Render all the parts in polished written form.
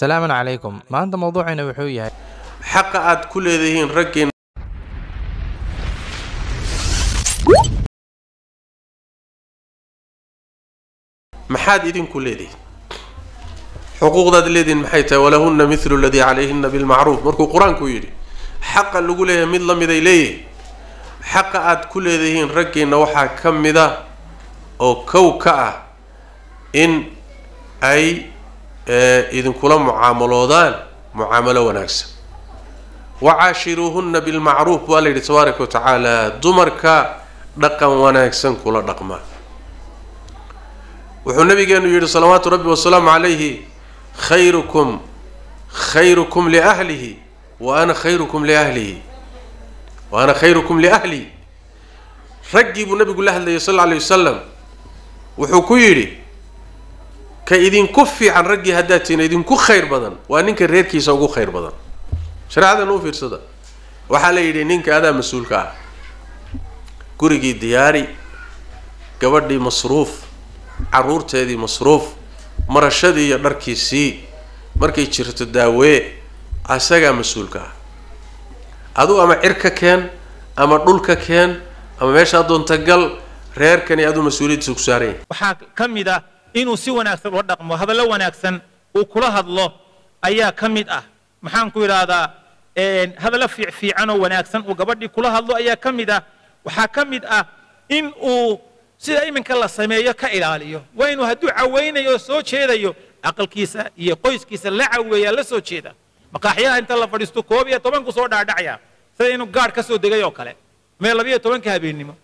Salaamun calaykum. Maanta mawduucayna wuxuu yahay xaqa aad ku leedihiin raggiin. Maxaad idinku leedihiin? Xuquuqdaad leedihiin maxay tahay? Walahunna mithlu aladii calayhina bilmacruuf. Markuu qur-aanku yidhi xaqa lagu leeyahay mid la miday leeyihin, xaqa aad ku leedihiin raggiinna waxaa ka mida oo kow ka ah in ay idinkula mucaamaloodaan mucaamalo wanaagsan. Wacaashiruuhunna bilmacruuf baa la yidhi tabaaraka wa tacaala, dumarka dhaqan wanaagsan kula dhaqma. Wuxuu nabigeenu yidhi salawaatu rabbi wasalaamu calayhi, khayrukum khayrukum liahlihi wa ana khayrukum liahlihi wa ana khayrukum liahlihi. Raggii buu nabigu la hadlayay sal alla alay wasalam, wuxuu ku yidhi ka idinku fiican raggii haddaad tihiin, idinku khayr badan waa ninka reerkiisa ugu khayr badan. Shareecadan u fiirsada, waxaa la yidhi ninka adaa mas-uulka ah, gurigii diyaari, gabadhii masruuf, carruurteedii masruuf, marashadii iyo dharkiisii, markay jirto daawee, asagaa mas-uulka ah. Aduu ama cir ka keen ama dhul ka keen ama meeshaa doonta gal, reerkani aduu mas-uuliyaddiisa ku saaran yahay. Waxaa ka mid ah inuu si wanaagsan ula dhaqmo, hadallo wanaagsan uu kula hadlo ayaa ka mid ah. Maxaan ku idhaahdaa, hadallo fiicfiican oo wanaagsan uu gabadhii kula hadlo ayaa ka mid ah. Waxaa ka mid ah in uu sida iminka la sameeyo ka ilaaliyo. Waa inuu hadduu cawaynayo oo soo jeedayo aqalkiisa iyo qoyskiisa la caweeyaa, la soo jeeda. Maqaaxyaha inta la fadhiisto 11ku soo dhaadhacaya, sida inuu gaadh ka soo degay oo kale, meel 12ka habeennimo.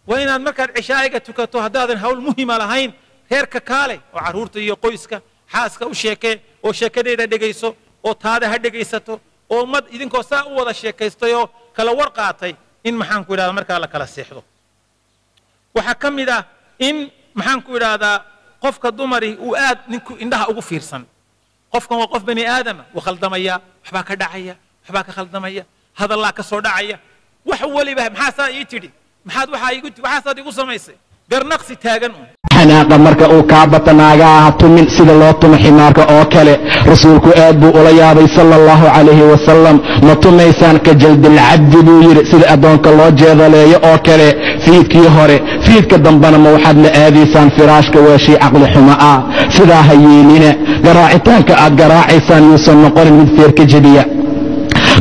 Waa inaad markaad cishaa'iga tukato, haddaadan hawl muhima lahayn, reerka kaale oo carruurta iyo qoyska xaaska u sheekee oo sheekadeeda dhegayso oo taada ha dhegaysato, oo ummad idinkoo saa u wada sheekaystay oo kala war qaatay in maxaan ku idhahdaa markaa la kala seexdo. Waxaa ka mid ah in maxaan ku idhaahdaa qofka dumari uu aad ninku indhaha ugu fiirsan. Qofkan waa qof bani aadama, wuu khaldamaya, waxbaa ka dhacaya, waxbaa ka khaldamaya, hadallaa ka soo dhacaya, wax weliba maxaasaa ii tidhi, maxaad waxaa igu waxaasaad igu samaysay, garnaqsi taagan un. Xanaaqa marka uu kaa bata naagaha ha tumin sida loo tumo ximaarka oo kale. Rasuulku aad buu ula yaabay sala allahu calayhi wasalam. Ma tumaysaan ka jaldilcabdi buu yidhi, sida addoonka loo jeedaleeyo oo kale fiidkii hore, fiidka dambena ma waxaad la aadaysaan firaashka? Waa shay caqli xumo ah, sidaa ha yeelina. Garaacitaanka aad garaacaysaan yuusan noqonin mid feer ka jebiya,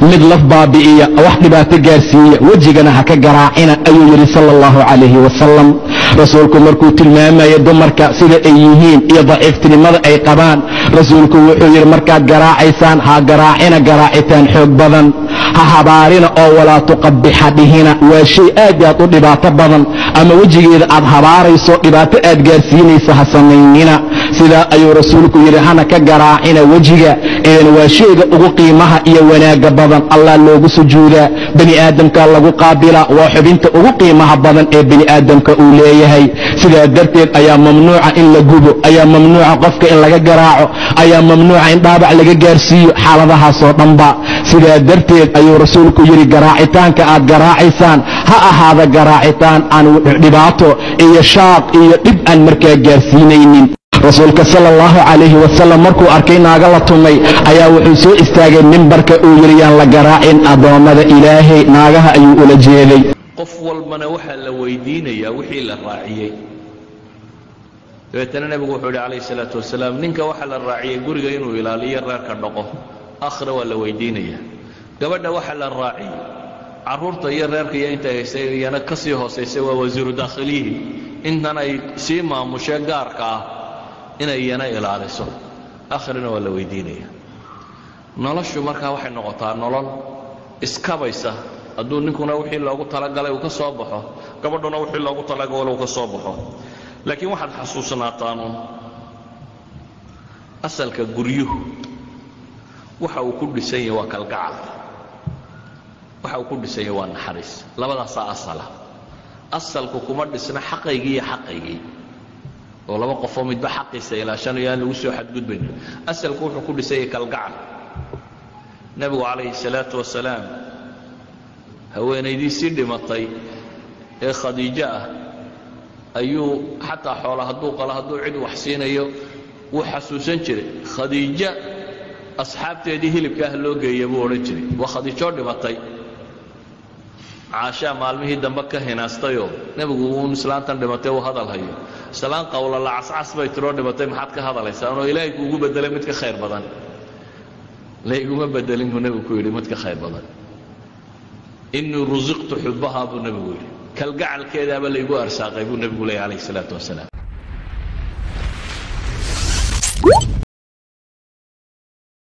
mid laf baabi'iya, wax dhibaato gaarsiiya, wejigana ha ka garaacina ayuu yidhi sala allahu calayhi wasalam. Rasuulku markuu tilmaamaya dumarka sida ay yihiin iyo daciiftinimada ay qabaan, rasuulku wuxuu yidhi markaad garaacaysaan ha garaacina garaacitaan xoog badan, ha habaarina oo walaa tuqabixa dhihina, waa shay aad aad u dhibaato badan, ama wejigeeda aad habaarayso dhibaato aad gaarsiinaysa ha samaynina, sidaa ayuu rasuulku yidhi. Hana ka garaacina wejiga, idan waa shayga ugu qiimaha iyo wanaagga badan, Allah loogu sujuudaa, bani aadamka lagu qaabilaa, waa xubinta ugu qiimaha badan ee bani aadamka uu leeyahay. Sidaa darteed ayaa mamnuuca in la gubo, ayaa mamnuuca qofka in laga garaaco, ayaa mamnuuca in dhaabac laga gaarsiiyo, xaaladahaasoo dhanba. Sidaa darteed ayuu rasuulku yidhi garaacitaanka aad garaacaysaan ha ahaada garaacitaan aan dhibaato iyo shaaq iyo dhib aan markaa gaarsiinaynin. Rasuulka sala allahu calayhi wasalam markuu arkay naaga la tumay ayaa wuxuu soo istaagay mimbarka, uu yidhi yaan la garaacin addoommada Ilaahay, naagaha ayuu ula jeeday. Qof walbana waxaa la weydiinayaa wixii la raaciyey. Dabeetana nebigu wuxuu yidhi calayhi salaatu wasalaam, ninka waxaa la raaciyey guriga inuu ilaaliyo, reerka dhaqo, aakhira waa la weydiinayaa. Gabadha waxaa la raaciyey carruurta iyo reerka iyo intay haysay, iyana ka sii hoosaysay waa wasiiru daakhiliyihi, intan ay sii maamushee gaarka ah inay iyana ilaaliso, aakhirana waa la weydiinaya. Noloshu markaa waxay noqotaa nolol iskabaysa hadduu ninkuna wixii loogu talagalay uu ka soo baxo, gabadhuna wixii loogu talagalay uu ka soo baxo. Laakiin waxaad xasuusnaataanuun asalka guryuhu waxa uu ku dhisan yahay waa kalgacal, waxa uu ku dhisan yahay waa naxariis, labadaasaa asala. Asalku kuma dhisna xaqaygii iyo xaqaygii oo laba qofoo midba xaqiisa ilaashanayo aan lagu soo xadgudbayn. Asalku wuxuu ku dhisan yahay kalgacal. Nebigu calayhi salaatu wasalaam haweenaydiisii dhimatay ee Khadiijo ah ayuu xataa xoola hadduu qalo, hadduu cid wax siinayo, wuu xasuusan jiray Khadiija. Asxaabteedii hilibka ah loo geeya buu odhan jiray. Waa Khadiijoo dhimatay. Caashaa maalmihii dambe ka hinaastayoo nebigu uun islaantan dhimatay uu hadal hayo. Islaan qawlala cascas bay tiroo dhimatay, maxaad ka hadalaysaan oo Ilaahay kuugu bedelay mid ka khayr badan? Layguma bedelin buu nebigu ku yidhi mid ka khayr badan. Innii rusiqtu xubbahaa buu nebigu yidhi, kalgacalkeedaaba laygu arsaaqay buu nebigu leeyay, calayhi salaatu wasalaam.